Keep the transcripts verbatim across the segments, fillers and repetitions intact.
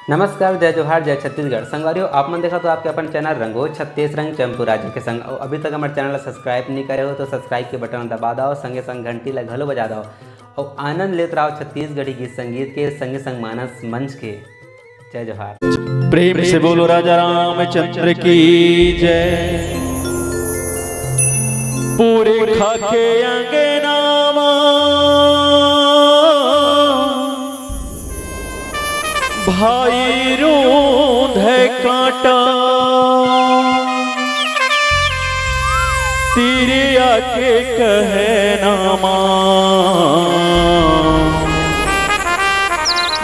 नमस्कार, जय जोहार, जय छत्तीसगढ़। संगवारी हो, आप मन देखत हो आपके अपन चैनल रंगो छत्तीस रंग चंपू राजा के संग। अउ अभी तक हमर चैनल ला सब्सक्राइब नहीं करे हो तो सब्सक्राइब के बटन दबा दो, संगे संग घंटी ला घलो बजा दो। अउ आनंद लेत रहो छत्तीसगढ़ी गीत संगीत के, संगे संग मानस मंच के। जय जोहार। प्रेम से बोलो राजा रामचंद्र की जय। पूरे खाके अंगनामा भाई रूंध कांटा, तिरिया के कहनामा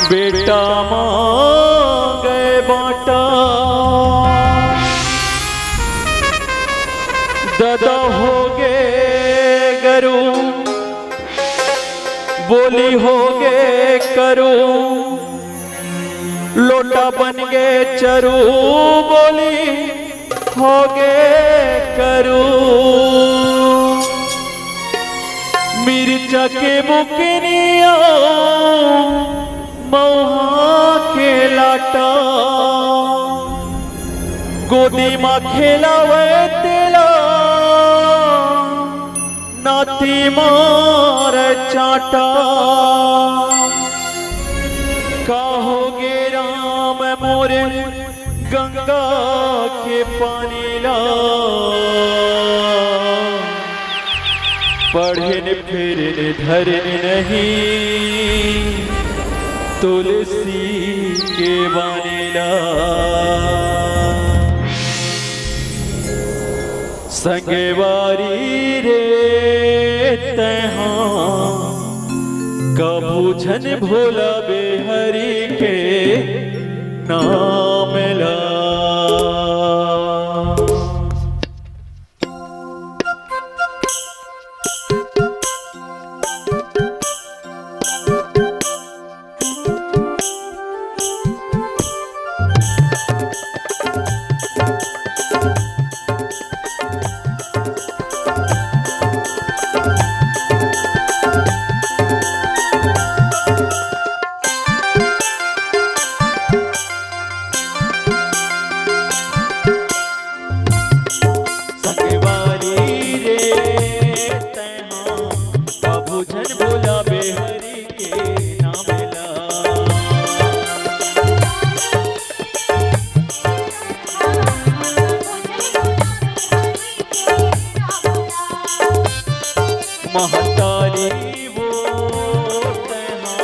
बेटा मांगे बांटा। ददा होगे गरू, बोली होगे करू, लोटा बन गे चरू, बोली होगे करू। मिर्चा के मुकनिया, मउहा के लाटा, गोदी म खेलावे तेला, नाती मार चांटा। का होगे राम मोरे गंगा के पानी ला, पढ़िन फिरिन धरिन नहीं तुलसी के बानी ला। संगवारी रे तैहा कभू झन भोलाबे हरि के नाम ला। संगवारी रे तैहा कभू झन भोलाबे हरि के नाम ला। महतारी वो तैहा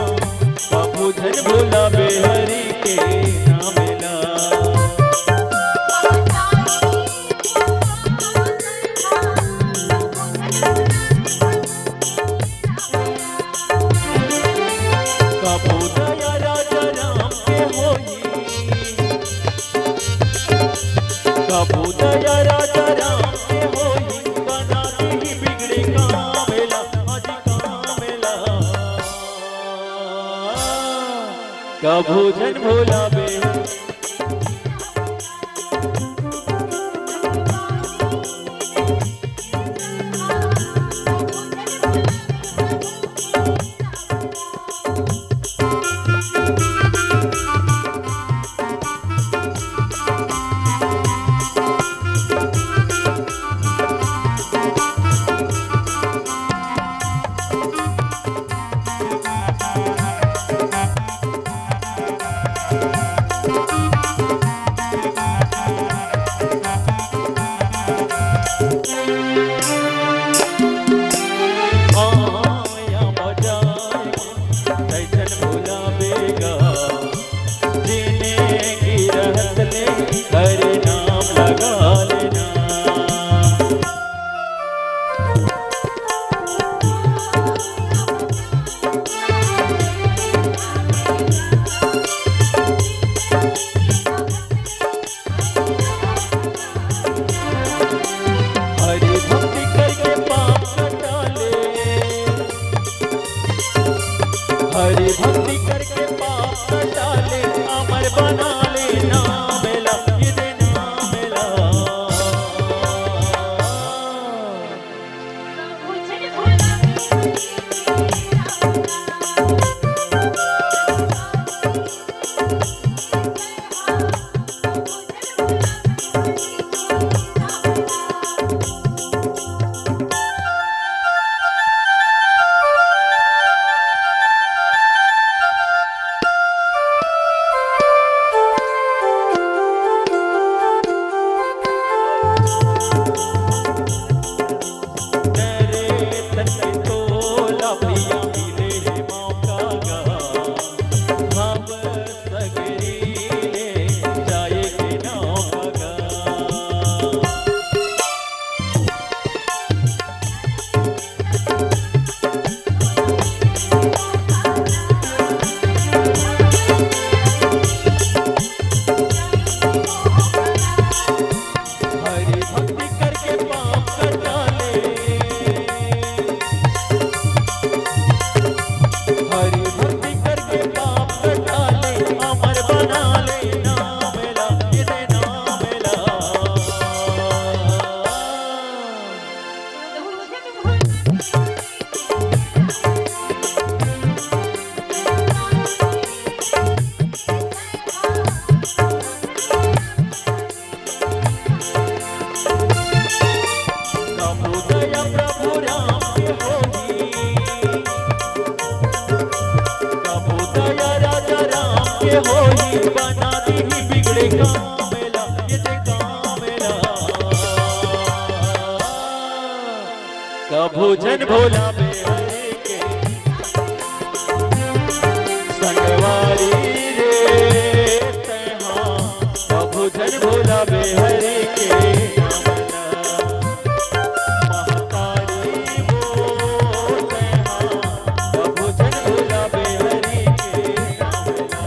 कभू झन भोलाबे हरि के नाम ला। कभू दया राजा राम के होही, कभू दया राजा राम के होही, बना देही बिगड़े काम ला, आज काम ला। कभू झन भोलाबे। आया बाजार में तैसन भुलाबे गा, जेने गिरहत ले हरि नाम लगा लेना। हरि भक्ति करके पाप कटा ले, हरि भक्ति करके पाप कटा ले, अमर बना ले नाम ला, ये दे नाम ला। के होही बना दीही बिगड़े काम ला, ये दे काम ला। कभू झन भुलाबे हरि के संगवारी रे तैं हा, कभू झन भुलाबे हरि के नाम ला। महतारी वो तैं हा, कभू झन भुलाबे हरि के नाम ला।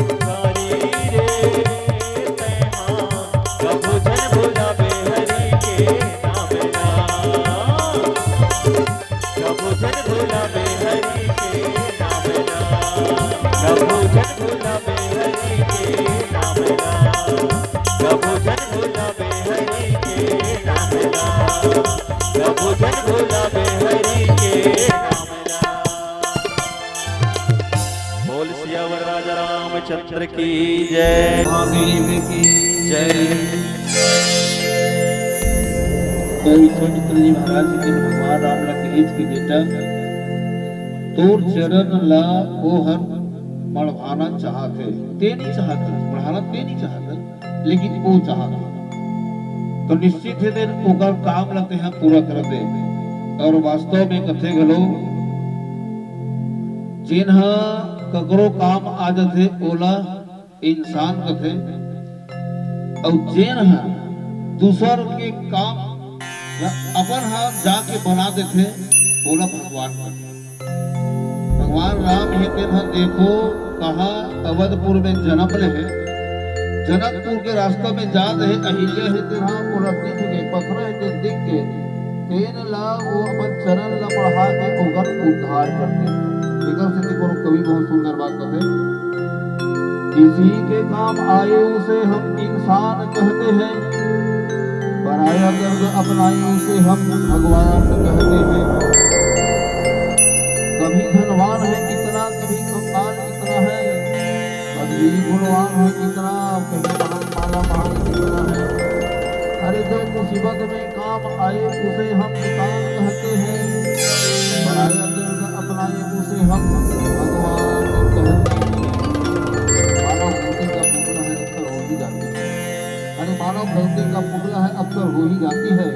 महतारी रे तैं हा, कभू झन भुलाबे हरि के नाम ला। कभू झन भुलाबे हरि के नाम ला। कभू झन भुलाबे हरि के नाम ला। कभू झन भुलाबे हरि के नाम ला। कभू झन भुलाबे हरि के नाम ला। बोल सियावर राजा रामचंद्र की जय। महादेव की जय। तो विश्वामित्र जी महाराज जी के भगवान राम ला कहिस कि बेटा, तोर चरण ला ओ हर मढ़वाना चाहत हे, ते नहीं चाहत हे, मढ़ाना ते नहीं चाहत हे, लेकिन ओ चाहत हे। तो निश्चित हे तेन ओकर काम ला तेहा पूरा कर दे। और वास्तव में कथे घलो, जेन ह ककरो काम आ जथे, ओला इंसान कथे, अउ जेन ह दूसर के काम ल अपन ह जाके बना देथे, ओला भगवान कथे। भगवान राम हे तेन ह देखो कहाँ अवधपुर में जनम ले हे, जनकपुर के रास्ता में जात हे, अहिल्या हे तेन ह ओला दिख गे, पथरा हे तेन दिख गे, तेन ला वो अपन चरण ला मढ़ा के ओकर उद्धार करथे। एकर सेती कोनो कवि बहुत सुंदर बात कथे, किसी के काम आए उसे हम इंसान कहते हैं, पराया दर्द अपनाए उसे हम भगवान कहते हैं। कभी धनवान है कितना, कभी कंगाल कितना है, कभी गुणवान है कितना, कहीं महान माला महान कितना है। अरे, जो मुसीबत में काम आए उसे हम इंसान कहते हैं, पराया दर्द अपनाए उसे हम भगवान कहते हैं। मानव गलती का पुतला है, अक्सर हो ही जाती है। अरे, मानव गलती का पुतला है, अक्सर हो ही जाती है।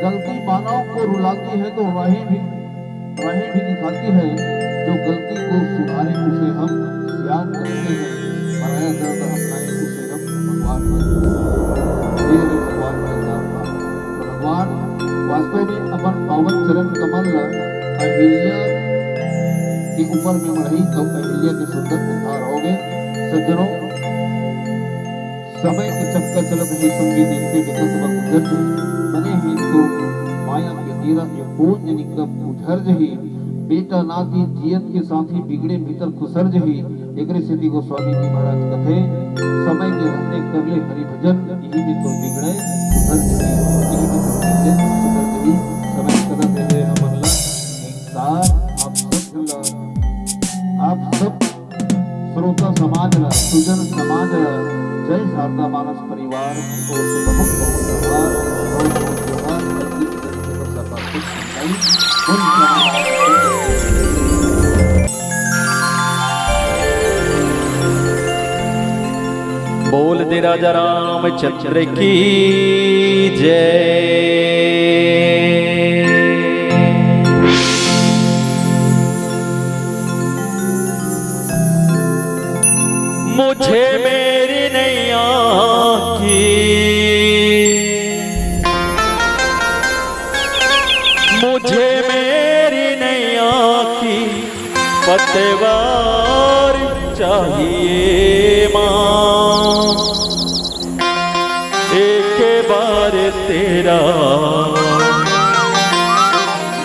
गलती मानव को रुलाती है तो राहें भी, राहें भी दिखाती है। जो गलती को सुधारे उसे हम सियान कहते हैं, पराया दर्द अपनाए उसे हम भगवान कहते हैं। ये है भगवान का नाम। तो भगवान वास्तव में अपन पावन चरण कमल ला अहिल्या के ऊपर में मढ़ही, तो अहिल्या के सुंदर उद्धार हो गए। सज्जनों, समय के चक्कर चलत हे संगी, देखते देखत वक्त गुजर जाही। बने हे तो माया के डेरा, ये कोन जनी कब उझर जही। बेटा नाती जियत के साथी, बिगड़े भीतर खुसर जही। एकरे सेती गोस्वामी जी महाराज कथे, समय के रहते कर ले हरि भजन, इही में तो बिगड़े सुधर जही, इही में तो बिगड़े सुधर जही। समय कदर देवे हमन ला, संसार आप सब ला, आप सब श्रोता समाज ला, सुजन समाज ला, जय शारदा मानस परिवार की ओर से बहुत बहुत जोहार, बहुत बहुत जोहार। बोल दे राजा रामचंद्र की जय। मुझे मेरी नैया की, मुझे मेरी नैया की पतवार चाहिए माँ, एक बार तेरा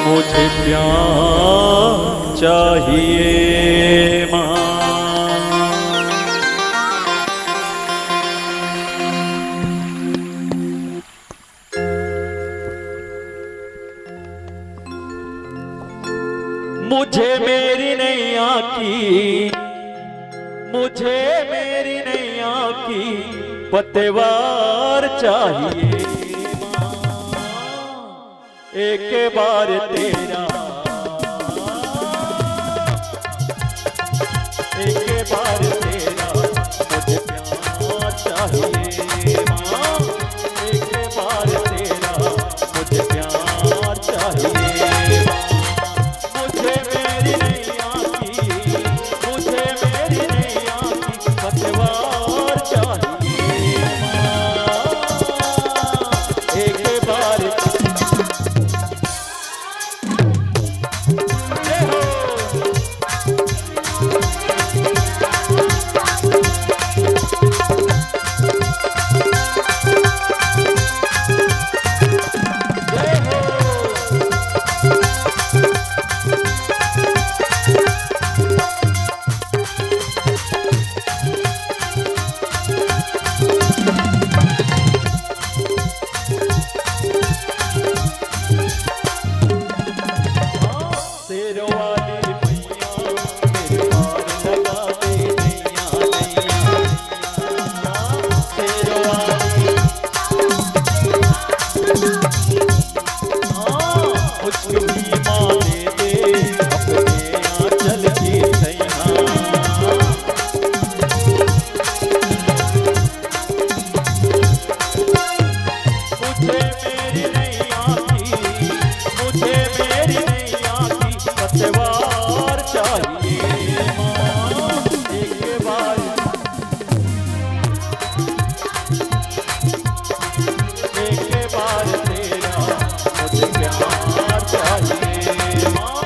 मुझे प्यार चाहिए माँ। मुझे मेरी नैया की, मुझे मेरी नैया की पतवार चाहिए माँ। एक बार तेरा, एक बार तेरा मुझे प्यार चाहिए माँ, एक बार तेरा मुझे प्यार चाहिए माँ। मुझे मेरी नैया की, मुझे मेरी नैया की पतवार चाहिए माँ, एक बार। जय हो। जय हो। शेरों वाली मैया, मेरे पार लगा दे नैया, नैया। शेरों वाली, हाँ, मुझको भी माँ दे दे अपने आंचल की छैया। मुझे मेरी नैया की, मुझे मेरी नैया की पतवार चाहिए माँ, एक बार, एक बार तेरा मुझे प्यार चाहिए माँ।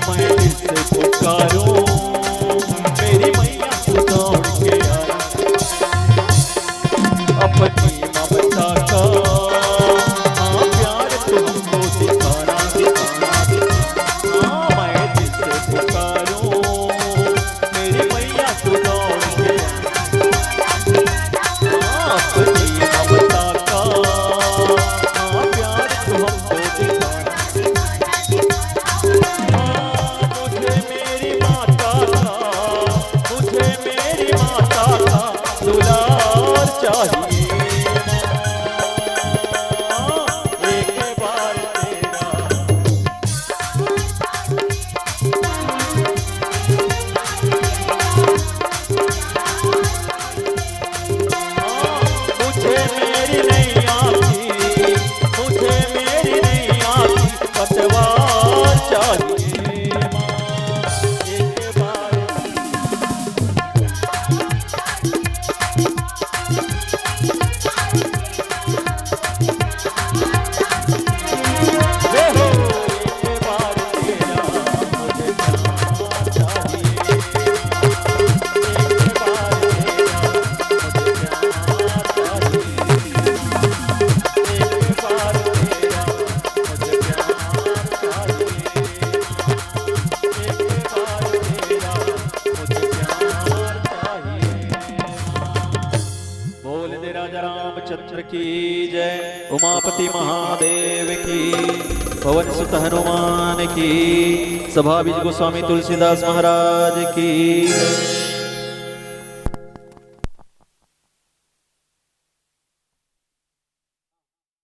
मैं जिससे पुकारूं, मेरी मैया तू दौड़ के आई। अपनी ममता का, हाँ, प्यार तू हमको दिखाना, दिखाना, दिखाना। हाँ, मैं जिससे पुकारूं, मेरी मैया तू दौड़ के आई। हाँ, अपनी ममता का, हाँ, प्यार तू हमको दिखाना। हाँ, मुझे मेरी माता का, मुझे मेरी माता का दुलार चाहिए। हाँ, एक बार तेरा मुझे मेरी नैया की, मुझे मेरी नैया की पतवार चाहिए माँ, एक बार। बोल दे राजा रामचंद्र की जय, उमापति महादेव की, पवन सुत हनुमान की, सभा बीज गोस्वामी तुलसीदास महाराज की।